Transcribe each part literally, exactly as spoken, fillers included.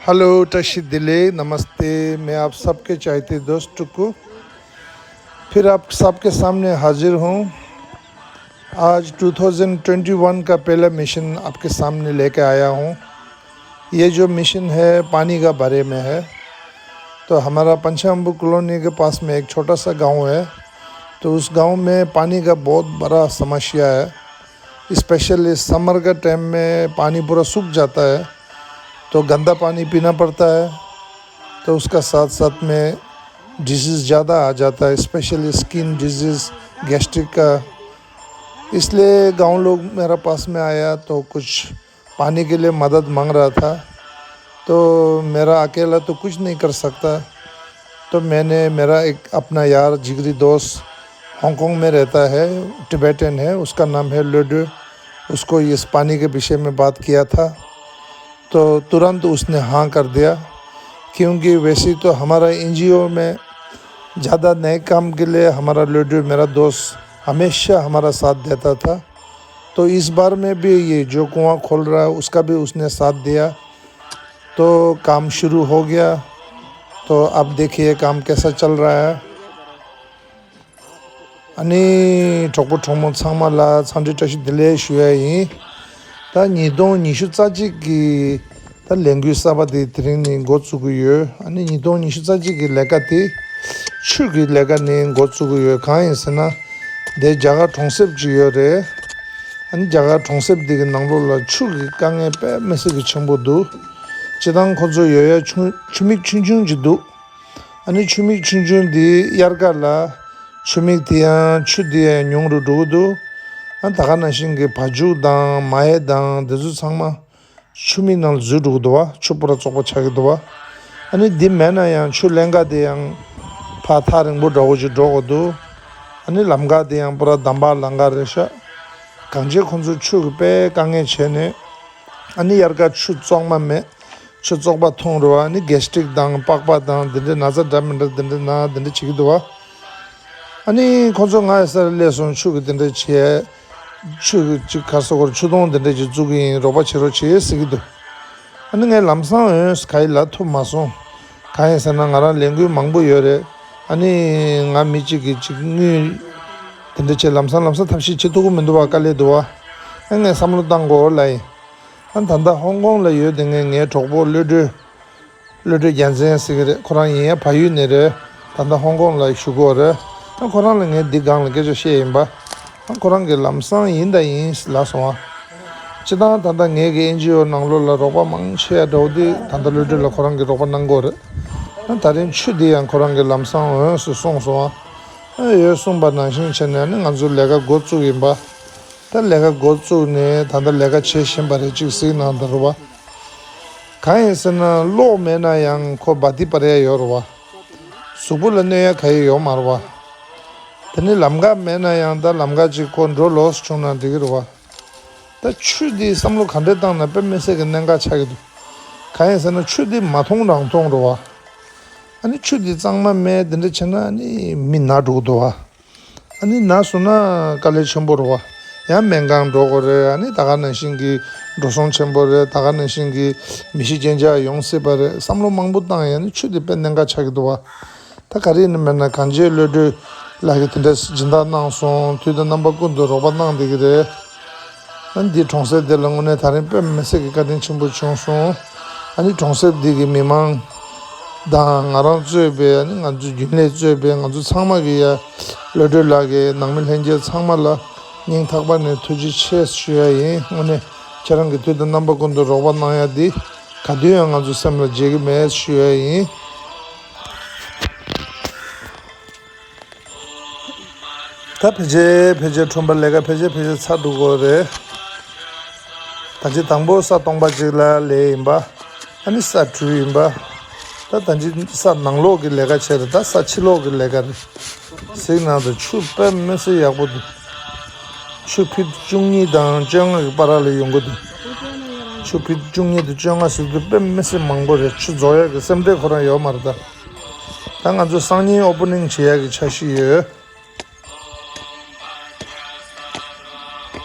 हेलो, टशी दिले, नमस्ते। मैं आप सबके चाहते दोस्त को फिर आप सबके सामने हाजिर हूँ। आज टू थाउजेंड ट्वेंटी वन का पहला मिशन आपके सामने लेके आया हूँ। ये जो मिशन है, पानी का बारे में है। तो हमारा पंचाम्बू कॉलोनी के पास में एक छोटा सा गांव है। तो उस गांव में पानी का बहुत बड़ा समस्या है। स्पेशली समर का टाइम में पानी पूरा सूख जाता है, तो गंदा पानी पीना पड़ता है। तो उसका साथ साथ में डिजीज़ ज़्यादा आ जाता है, स्पेशली स्किन डिजीज़, गैस्ट्रिक का। इसलिए गांव लोग मेरा पास में आया, तो कुछ पानी के लिए मदद मांग रहा था। तो मेरा अकेला तो कुछ नहीं कर सकता। तो मैंने, मेरा एक अपना यार, जिगरी दोस्त, हांगकांग में रहता है, टिबेटन है, उसका नाम है लुडू। उसको इस पानी के विषय में बात किया था, तो तुरंत उसने हाँ कर दिया। क्योंकि वैसे तो हमारा एनजीओ में ज़्यादा नए काम के लिए हमारा लुडू, मेरा दोस्त, हमेशा हमारा साथ देता था। तो इस बार में भी ये जो कुआं खोल रहा है, उसका भी उसने साथ दिया। तो काम शुरू हो गया। तो अब देखिए काम कैसा चल रहा है। ཨ་ནི་གྲོགས་པོ་གྲོགས་མོ་ཚང་མ་ལ་འཚམས་འདྲི་བཀྲ་ཤིས་བདེ་ལེགས་ཞུ་ཡ་ཡིན། ད་ཉིས་སྟོང་ཉི་ཤུ་རྩ་གཅིག་གི་ད་ལས་འགུལ་གསར་པ་དེ་དེ་རིང་ནས་འགོ་བཙུགས་ཀྱི་ཡོད། ཨ་ནི་ཉིས་སྟོང་ཉི་ཤུ་རྩ་གཅིག་གི་ལས་ཀ་དེ་ཆུ་གི་ལས་ཀ་ནས་འགོ་བཙུགས་ཀྱི་ཡོད། གང་ཡིན་ཟེར་ན། དེ་རྒྱ་གར་གྲོང་གསེབ་ཅིག་ཡོད་རེད། ཨ་ནི་རྒྱ་གར་གྲོང་གསེབ་དེ་གི་ནང་ལོགས་ལ་ཆུ་གི་དཀའ་ངལ་དཔེ་མི་སྲིད་ཀྱི་ཆེན་པོ་འདུག་སྤྱིར་བཏང་ཁོ་ཚོ་ཡོད་ཡ་ཆུ་ཆུ་མིག་ཆུང་ཆུང་ཅིག་འདུག་ཨ་ནི་ཆུ་མིག་ཆུང་ཆུང་འདི་དབྱར་ཁ་ལ་ཆུ་མིག་དེ་ཡང་ཆུ་དེ་ཡང་ཉུང་རུ་འགྲོ་གི་འདུག་ཨ་ད་ག་ནང་བཞིན་གྱི་བ་ཕྱུགས་དང་མ་ཧེ་དང་དེ་ཚོ་ཚང་མ་ཆུ་མིག་ནང་ལ་འཛུལ་འགྲོ་གི་འདུག་བ། ཆུ་པུ་ར་བཙོག་པ་ཆགས་ཀྱི་འདུག་བ། ཨ་ནི་འདི་མེད་ན་ཡང་ཆུ་ལེན་ག་དེ་ཡང་ཕར་ཐག་རིང་པོ་འདྲ་བོ་ཅིག་འགྲོ་དགོས་འདུག་ཨ་ནི་ལམ་ཁ་དེ་ཡང་པུ་ར་འདམ་བག་ལམ་ཁ་རེད་ཤག་གངས་ཅན་ཁོང་ཚོས་ཆུ་གི་དཔེ་དཀའ་ངལ་བྱས་ནས། ཨ་ནི་དབྱར་ཁ་ཆུ་བཙོག་མ་མེད། ཆུ་བཙོག་པ་འཐུང་རུ་བ་ནི་གེ་སི་ཊིག་དང་པགས་པ་དང་དེ་འདྲའི་ན་ཚ་འདྲ་མི་འདྲ་དེ་འདྲ་ན་དེ་འདྲ་བྱེད་ཀྱི་འདུག་བ། ཨ་ནི་ཁོ་ཚོ་ང་ཡི་སར་སླེབས་སོང་། ཆུ་གི་དེ་འདྲ་བྱས། ཆུ་གི་ཅིག་ག་རེ་ཟེར་དགོས་རེད། ཆུ་དོང་དེ་འདྲ་ཅིག་བཙུགས་ཀྱི་ཡིན། རོགས་པ་བྱེད་རོགས་བྱེད་ཟེར་གྱི་འདུག་ཨ་ནི་ངས་ལམ་སང་འོན་ག་ཡི་ལབ་ཐུབ་མ་སོང་། གང་ཡིན་ཟེར་ན་ང་རང་ལས་འགུལ་མང་པོ་ཡོད་རེད། ཨ་ནི་ང་མི་གཅིག་གིས་ཅིག་དངུལ་དེ་འདྲ་བྱས་ལམ་སང་ལམ་སང་ཐབས་ཤེས་བྱེད་ཐུབ་ཀྱི་མི་འདུག་བ། དཀའ་ལས་འདུག་བ། ཨ་ངས་བསམ་བློ་བཏང་དགོས་ལབ་ཡིན། ཨ་ད་ལྟ་ཧོང་ཀོང་ལ་ཡོད་དེ་ངས་ངའི་གྲོགས་པོ་བློ་གྲོས། བློ་གྲོས་རྒྱལ་མཚན་ཟེར་གྱི་རེད། ཁོ་རང་ཡིན་ཡ་བལ་ཡུལ་ནས་རེད། ད་ལྟ་ཧོང་ཀོང་ལ་བཞུགས་ཀྱི་ཡོད་རེད། ཨ་ཁོ་རང་ལ་ངས་འདི་སྒང་ལ་སྐད་ཆ་བཤད་ཡིན་པ། ཨ་ཁོ་རང་གིས་ལམ་སང་ཡིན་ད་ཡིན་ལབ་སོང་ཨ། སྤྱིར་བཏང་ད་ལྟ་ངའི་གི་ཨེན་ཇི་ཨོ་ནང་ལོགས་ལ་རོགས་པ་མང་ཆེ་བ་འདྲ་བོ་འདི་ད་ལྟ་བློ་གྲོས་ལ་ཁོ་རང་གིས་རོགས་པ་གནང་གི་ཡོད་རེད། ཨ་ད་རིང་ཆུ་འདི་ཡང་ཁོ་རང་གིས་ལམ་སང་འོས་སུ་གསུངས་སོང་ཨ། ཨ་ཡོད་གསུངས་པ་ནང་བཞིན་བྱས་ནས་ཨ་ནི་ང་ཚོ་ལས་ཀ་འགོ་བཙུགས་ཡིན་པ། ད་ལས་ཀ་འགོ་བཙུགས་ནས་ད་ལྟ་ལས་ཀ་བྱེད་བཞིན་པ་རེད། གཅིག་གཟིགས་གནང་དང་རེད་བ། གང་ཡིན་ཟེར་ན་གློག་མེད་ན་ཡང་ཁོ་བ་ཏི་སྤར་ཡ་ཡོད་རེད་བ། གཟུགས་པོ་ལ་གནོད་ཡ་ག་ཡེ་ཡོད་མ་རེད་བ། དེ་ནི་ལམ་ཁ་མེད་ན་ཡང་ད་ལམ་ཁ་ཅིག་ཁོ་འགྲོ་ལོས་བྱུང་ན་འགྲིག་གི་རེད་བ། ད་ཆུ་འདི་བསམ་བློ་ག་འདྲས་བཏང་ན་དཔེ་མི་སྲིད་ཀྱི་གནད་འགག་ཆགས་ཀྱི་འདུག་གང་ཡིན་ཟེར་ན་ཆུ་འདི་མ་མཐོང་རང་མཐོང་རེད་བ། ཨ་ནི་ཆུ་འདི་གཙང་མ་མེད་དེ་འདྲ་བྱས་ན་ཨ་ནི་མི་ན་འགྲོ་གི་འདུག་བ། ཨ་ནི་ན་སོང་ན་དཀའ་ལས་ཆེན་པོ་རེད་བ། ཡང་སྨན་ཁང་འགྲོ་དགོས་རེད། ཨ་ནི་ད་ག་ནང་བཞིན་གྱི་འགྲོ་སོང་ཆེན་པོ་རེད། ད་ག་ནང་བཞིན་གྱི་མི་ཤི་རྐྱེན་ཆག་ཡོང་སྲིད་པ་རེད། བསམ་བློ་མང་པོ་བཏང་ཡང་ནི་ཆུ་དེ་དཔེ་གནད་འགག་ཆགས་ཀྱི་འདུག་བ། ད་ག་རེ་ཡིན་ན་མེད་ན་གངས་ཅན་བློ་གྲོས་ལགས་ཀྱིས་དེ་འདྲ་སྦྱིན་བདག་གནང་སོང་། དུས་དང་རྣམ་པ་ཀུན་ཏུ་རོགས་པ་གནང་བསྡད་ཀྱི་རེད། ཨ་ནི་འདི་གྲོང་གསེབ་དེ་ལ་དངོས་གནས་ད་རིང་དཔེ་མི་སྲིད་ཀྱི་བཀའ་དྲིན་ཆེན་པོ་བྱུང་སོང་། ཨ་ནི་གྲོང་གསེབ་འདི་གི་མི་མང་དང་ང་རང་གཙོས་པའི་ཨ་ནི་ང་ཚོ་རྒྱུན་ལས་གཙོས་པའི་ང་ཚོ་ཚང་མ་གི་ཡ་བློ་གྲོས་ལགས་ཀྱི་ནང་མི་ལྷན་རྒྱས་ཚང་མ་ལ་སྙིང་ཐག་པ་ནས་ཐུགས་རྗེ་ཆེ་ཞུ་ཡ་ཡིན། དངོས་གནས་ཁྱེད་རང་གི་དུས་དང་རྣམ་པ་ཀུན་ཏུ་རོགས་པ་གནང་ཡ་འདི་ག་དུས་ཡང་ང་ཚོ་སེམས་ལ་བརྗེད་ཀྱི་མེད་ཞུ་ཡ་ཡིན། ད་ཕལ་ཆེར་ཕལ་ཆེར་ཁྲོམ་པ་ལས་ཀ་ཕལ་ཆེར་ཕལ་ཆེར་ཚར་འགྲོ་གི་རེད། ད་ཅི་དང་པོ་ས་སྟོང་པ་གཅིག་ལ་ལས་ཡིན་པ། ཨ་ནི་ས་དྲུག་ཡིན་པ། ད་ད་ཅི་ས་ནང་ལོགས་ཀྱི་ལས་ཀ་བྱས་རེད། ད་ས་ཕྱི་ལོགས་ཀྱི་ལས་ཀ་རེད། གཟིགས་གནང་དང་། ཆུ་དཔེ་མི་སྲིད་ཡག་པོ་འདུག་ཆུ་ཕིཊ་བཅུ་གཉིས་དང་བཅོ་ལྔ་གི་བར་ལ་ཡོང་གི་འདུག་ཆུ་ཕིཊ་བཅུ་གཉིས་དང་བཅོ་ལྔ་ཟེར་དུས་དཔེ་མི་སྲིད་མང་པོ་རེད། ཆུ་རྫོགས་ཡག་གི་སེམས་ཁྲལ་ཁོ་རང་ཡོད་མ་རེད་ད། ད་ང་ཚོ་སང་ཉིན་ཨོ་པ་ནིང་བྱེད་ཡག་གི་འཆར་གཞི་ཡོད།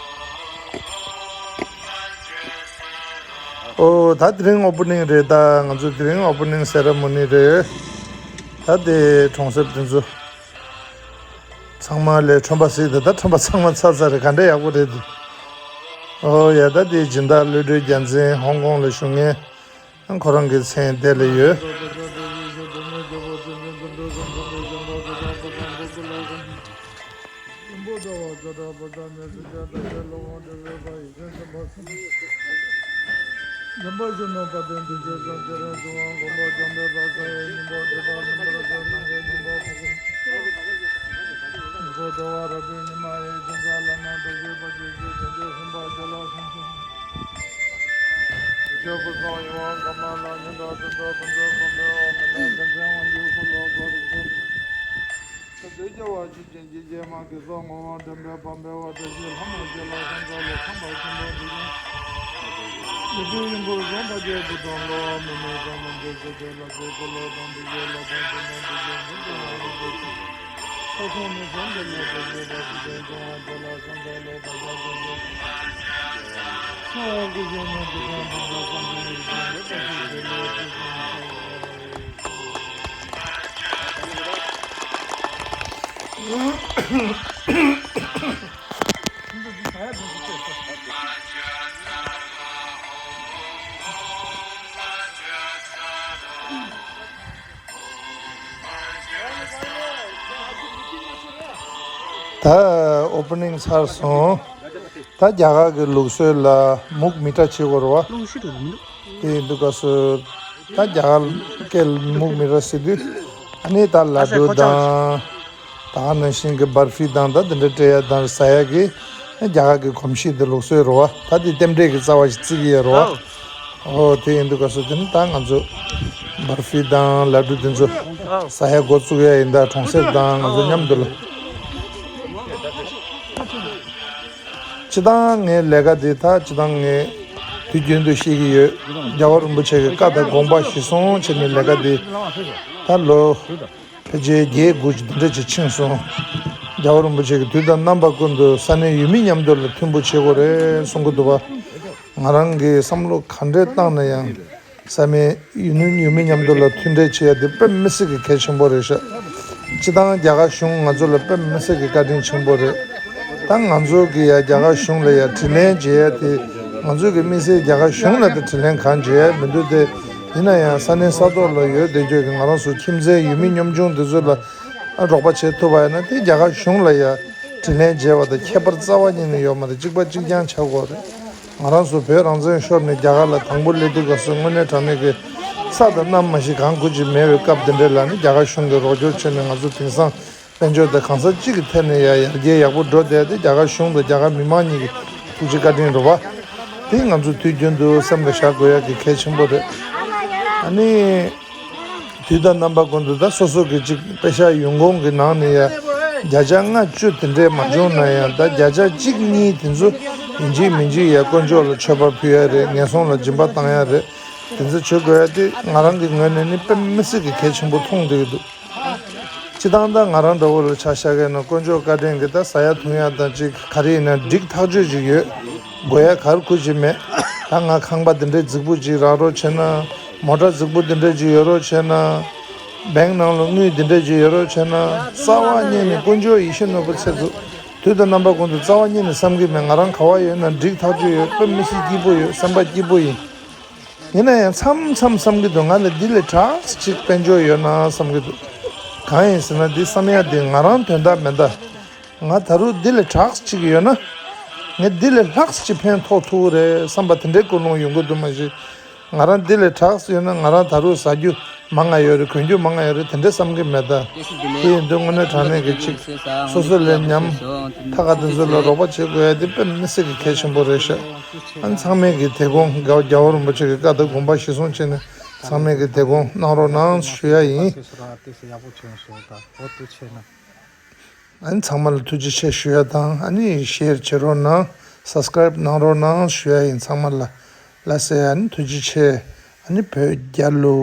ཨོ་ད་དེ་རིང་ཨོ་པ་ནིང་རེད། ད་ང་ཚོ་དེ་རིང་ཨོ་པ་ནིང་སེ་ར་མོ་ནི་རེད། ད་དེ་གྲོང་གསེབ་དེ་ཚོ་ཚང་མ་ལས་ཁྲོན་པ་སི་དེ་ད་ཁྲོན་པ་ཚང་མ་ཚར་ཚར་རེད། ག་འདྲ་ཡག་པོ་རེད་འདུག་ཨོ་ཡ། ད་དེ་སྦྱིན་བདག་བློ་གྲོས་རྒྱལ་མཚན་ཧོང་ཀོང་ལ་བཞུགས་མཁན་ཁོ་རང་གི་མཚན་དེ་ལ་ཡོད། ད་ཨོ་པ་ནིང་ཚར་སོང་། ད་རྒྱ་གར་གྱི་ལུགས་སྲོལ་ལ་མུག་མི་ཏྲ་བྱེད་དགོས་རེད་བ། དེ་ཡིན་དུས་སྐབས་སུ་ད་རྒྱ་གར་སྐད་མུག་མི་ཏྲ་ཟེར་དུས་ཨ་ནི་ད་ལ་ཌུ་དང་། ད་ག་ནང་བཞིན་གྱི་བར་ཕི་དང་ད་དེ་འདྲ་སྤྲད་ཡ་དང་ཟ་ཡ་གི་རྒྱ་གར་གྱི་གོམས་གཤིས་དེ་ལུགས་སྲོལ་རེད་བ། ད་དེ་རྟེན་འབྲེལ་གྱི་རྩ་བ་ཞིག་བརྩི་གི་ཡོད་རེད་བ། ཨོ་དེ་ཡིན་དུས་སྐབས་སུ་དེ་ནི་ད་ང་ཚོ་བར་ཕི་དང་ལ་ཌུ་དེ་ཚོ་ཟ་ཡ་འགོ་བཙུགས་ཡ་ཡིན། ད་གྲོང་གསེབ་དང་ང་ཚོ་མཉམ་དུ་ལ། སྤྱི་བཏང་ངའི་ལས་ཀ་འདི་ད་སྤྱི་བཏང་ངས་དུས་རྒྱུན་དུ་བཤད་ཀྱི་ཡོད། རྒྱལ་བ་རིན་པོ་ཆེ་གི་བཀའ་དང་དགོངས་པ་གཞིར་བཟུང་བྱས་ནས་ལས་ཀ་འདི་ད་ལོ་ཕལ་ཆེར་བརྒྱད་དགུ་ཅིག་འདི་འདྲ་ཅིག་ཕྱིན་སོང་། རྒྱལ་བ་རིན་པོ་ཆེ་གིས་དུས་དང་རྣམ་པ་ཀུན་ཏུ་ས་གནས་ཡུལ་མི་མཉམ་དུ་ལ་མཐུན་པོ་བྱེད་དགོས་རེད་གསུང་གི་འདུག་བ། ང་རང་གིས་བསམ་བློ་ག་འདྲས་བཏང་ན་ཡང་། ས་གནས་ཡུལ་ཡུལ་མི་མཉམ་དུ་ལ་མཐུན་འབྲེལ་བྱེད་ཡ་དེ་དཔེ་མི་སྲིད་ཀྱི་གལ་ཆེན་པོ་རེད་ཤག་སྤྱི་བཏང་རྒྱ་གར་གཞུང་ང་ཚོ་ལ་དཔེ་མི་སྲིད་ཀྱི་བཀའ་དྲིན་ཆེན་པོ་རེད། ད་ང་ཚོ་གི་ཡ་རྒྱ་གར་གཞུང་ལ་ཡ་དྲིན་ལན་འཇལ་ཡ་དེ་ང་ཚོ་གི་དམིགས་བསལ་རྒྱ་གར་གཞུང་ལ་དེ་དྲིན་ལན་གང་འཇལ་ཡ་མི་འདུག་དེ་ཡིན་ན་ཡང་ས་གནས་ས་ཐོག་ལ་ཡོད་བསྡད་རྒྱུ་གི་ང་རང་ཚོ་ཁྱིམ་མཚེས་ཡུལ་མི་ཉམ་ཆུང་དེ་ཚོ་ལ་རོགས་པ་བྱེད་ཐུབ་པ་ཡིན་ན་དེ་རྒྱ་གར་གཞུང་ལ་ཡ་དྲིན་ལན་འཇལ་བ་དང་ཁྱད་པར་རྩ་བ་ཉིད་ནས་ཡོད་མ་རེད། གཅིག་པ་གཅིག་རྐྱང་ཆགས་དགོས་རེད། ང་རང་ཚོ་བོད་རང་བཙན་ཤོར་ནས་རྒྱ་གར་ལ་དང་པོ་སླེབས་དུས་སྐབས་སུ་དངོས་གནས་དྲང་གནས་ཀྱི་ས་དང་གནམ་མ་ཤེས་གང་དགོས་ཀྱི་མེད་པའི་སྐབས་དེ་འདྲ་ལ་ནི་རྒྱ་གར་གཞུང་གིས་རོགས་སྐྱོར་བྱས་ནས་ང་ཚོ་དེང་སང་དཔལ་འབྱོར་དང་གང་ས་གཅིག་གི་ཐད་ནས་ཡ་ཡར་རྒྱས་ཡག་པོ་འགྲོ་བསྡད་དེ་རྒྱ་གར་གཞུང་དང་རྒྱ་གར་མི་མང་གཉིས་ཀྱི་ཐུགས་རྗེ་བཀའ་དྲིན་རེད་བ། དེ་ང་ཚོ་དུས་རྒྱུན་དུ་སེམས་ལ་བཞག་དགོས་ཡ་གི་གལ་ཆེན་པོ་རེད། ཨ་ནི། དུས་དང་རྣམ་པ་ཀུན་ཏུ་ད་སོ་སོ་གི་ཅིག་པེ་ཤག་ཡོང་ཁུངས་ཀྱི་ནང་ནས་ཡ་བརྒྱ་ཆ་ལྔ་བཅུ་དེ་འདྲས་མ་བྱུང་ན་ཡང་ད་བརྒྱ་ཆ་གཅིག་གཉིས་དེ་ཚོ་ཡིན་གཅིག་མིན་གཅིག་ཡ་དཀོན་མཆོག་ལ་མཆོད་པ་ཕུལ་ཡ་རེད། ངན་སོང་ལ་སྦྱིན་པ་བཏང་ཡ་རེད། དེ་ཚོ་བྱེད་དགོས་ཡ་དེ་ང་རང་གི་ངོས་ནས་ནི་དཔེ་མི་སྲིད་ཀྱི་གལ་ཆེན་པོ་མཐོང་བསྡད་ཀྱི་འདུག་སྤྱི་བཏང་ད་ང་རང་འདྲ་བོ་ལ་ཆ་བཞག་གི་ན་དཀོན་མཆོག་བཀའ་དྲིན་གྱིས་ད་ཟ་ཡ་འཐུང་ཡ་དང་ཅིག་ག་རེ་ཡིན་ན་འགྲིག་ཐག་ཆོད་ཅིག་ཡོད། དགོས་ཡ་ག་རེ་དགོས་ཀྱི་མེད། ད་ང་ཁང་པ་འདི་འདྲའི་རྫིག་པོ་ཅིག་རག་རོགས་བྱས་ན། མོ་ཊ་རྫིག་པོ་འདི་འདྲ་ཅིག་ཡོད་རོགས་བྱས་ན། བེང་ནང་ལ་དངུལ་འདི་འདྲ་ཅིག་ཡོད་རོགས་བྱས་ན། རྩ་བ་ཉིད་ནས་དཀོན་མཆོག་ཡིད་བཞིན་ནོར་བུ་ཚེ་གཟུགས་དུས་དང་རྣམ་པ་ཀུན་ཏུ་རྩ་བ་ཉིད་ནས་བསམ་གྱི་མེད། ང་རང་ག་བ་ཡོད་ན་འགྲིག་ཐག་ཆོད་ཡོད། དཔེ་མི་སྲིད་སྐྱིད་པོ་ཡོད། སེམས་པ་སྐྱིད་པོ་ཡིན། ཡིན་ན་ཡང་མཚམས་མཚམས་བསམ་གྱི་འདུག་ང་ལ་འདི་ལས་དྲག་ཅིག་དཔལ་འབྱོར་ཡོད་ན་བསམ་གྱི་འདུག་གང་ཡིན་ཟེར་ན་འདི་བསམ་ཡ་འདི་ང་རང་དོན་དག་མེད་ད། ང་ད་རུང་འདི་ལས་དྲག་ཅིག་ཡོད་ན། ངས་འདི་ལས་ལྷག་ཅིག་ཕན་ཐོགས་ཐུབ་ཀྱི་རེད་བསམ་པ་དེ་འདྲའི་ཀུན་སློང་ཡོང་གི་འདུག་མ་གཞི། ང་རང་འདི་ལས་དྲག་ཡོད་ན་ང་རང་ད་རུང་ཟ་རྒྱུ་མང་ང་ཡོད་རེད། གོན་རྒྱུ་མང་ང་ཡོད་རེད། དེ་འདྲ་བསམ་གྱི་མེད་ད། དེ་ཡིན་དུས་དངོས་གནས་དྲང་གནས་ཀྱི་ཅིག་སོ་སོ་ལས་ཉམ་ཐག་ག་དེ་ཚོ་ལ་རོགས་པ་བྱེད་དགོས་ཡ་དེ་དཔེ་མི་སྲིད་ཀྱི་གལ་ཆེན་པོ་རེད་ཤག་ཨ་ནི་ཚང་མས་ཀྱི་དེ་དགོངས་རྒྱལ་བ་རིན་པོ་ཆེ་གི་བཀའ་དང་དགོངས་པ་གཞིར་བཟུང་བྱས་ནས་ཚང་མས་ཀྱི་དེ་དགོངས་གནང་རོགས་གནང་ཞུ་ཡ་ཡིན། ཨ་ནི་ཚང་མ་ལ་ཐུགས་རྗེ་ཆེ་ཞུ་ཡ་དང་ཨ་ནི་ཤེར་བྱེད་རོགས་གནང་། སབ་སི་ཀ་རེབ་གནང་རོགས་གནང་ཞུ་ཡ་ཡིན་ཚང་མ་ལ། ལགས་སེ། ཨ་ནི་ཐུགས་རྗེ་ཆེ། ཨ་ནི་བོད་རྒྱལ་ལོ།